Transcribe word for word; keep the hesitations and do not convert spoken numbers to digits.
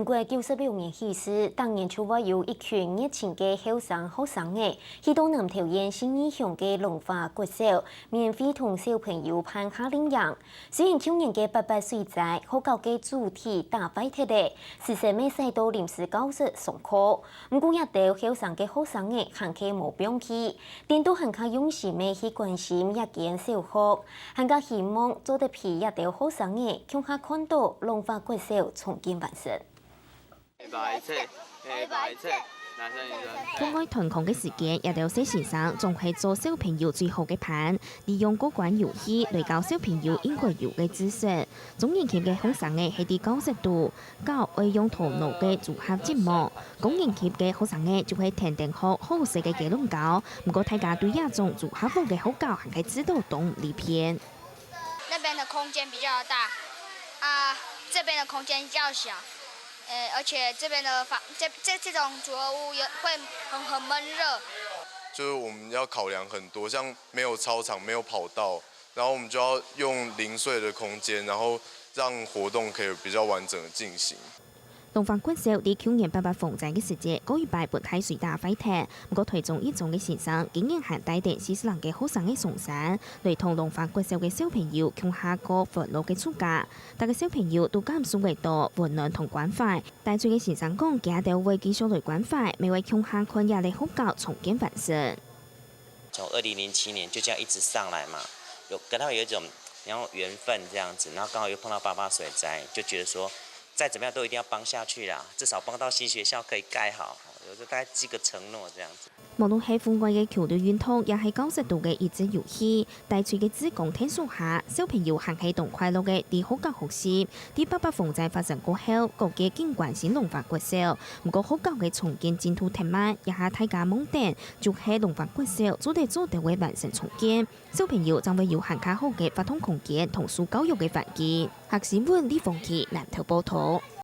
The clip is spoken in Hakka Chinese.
國九十六年起勢，逐年就會有一群熱情个後生學生仔，去到南投縣信義鄉个龍華國小，免費同小朋友辦夏令營。雖然舊年个八八水災，學校个主體打壞忒咧，師生乜使到臨時教室上課，毋過這兜後生个學生仔還係無放棄，顛倒還較用心个去關心這間小學，還較希望做得陪這兜學生仔共下看到龍華國小重建完成。 黑白色，黑白色，男生女生。課外斷空个時間，這兜細先生總係做小朋友最好个伴，利用過關遊戲來教小朋友應該有个知識。中年級个學生仔係在教室肚，教愛用頭腦个組合積木；高年級个學生仔就係跈等學好食个雞卵糕。毋過大家對這種組合屋个學校還係知道當利便。 那邊的空間比較大，啊，這邊的空間較小，呃，而且這邊的房，這這這種組合屋也會很很悶熱。就是我们要考量很多，像没有操场、没有跑道，然后我们就要用零碎的空间，然后让活动可以比较完整的进行。 龍華國小在舊年八八風災个時節，過一擺分大水打壞忒。毋過台中一中个先生，今年還帶等四十零个學生仔上山，來同龍華國小个小朋友共下過歡樂个暑假。逐個小朋友都感受會到溫暖同關懷。帶隊个先生講，佢兜會繼續來關懷，乜會共下看這個學校重建完成。 从二零零七年就这样一直上来嘛，有跟他们有一种然后缘分这样子，然后刚好又碰到八八水灾，就觉得说再怎么样都一定要帮下去啦，至少帮到新学校可以盖好，有时候大概寄个承诺这样子。無論係戶外个球類運動，也係教室肚个益智遊戲，帶隊个志工𢯭手下，小朋友還係當快樂个在學校學習。在八八風災發生過後，各界緊關心龍華國小，毋過學校个重建進度忒慢，這下大家望等 就係龍華國小做得做到个完成重建，小朋友正會有還較好个活動空間同受教育个環境。客新聞李鳳琪南投報導。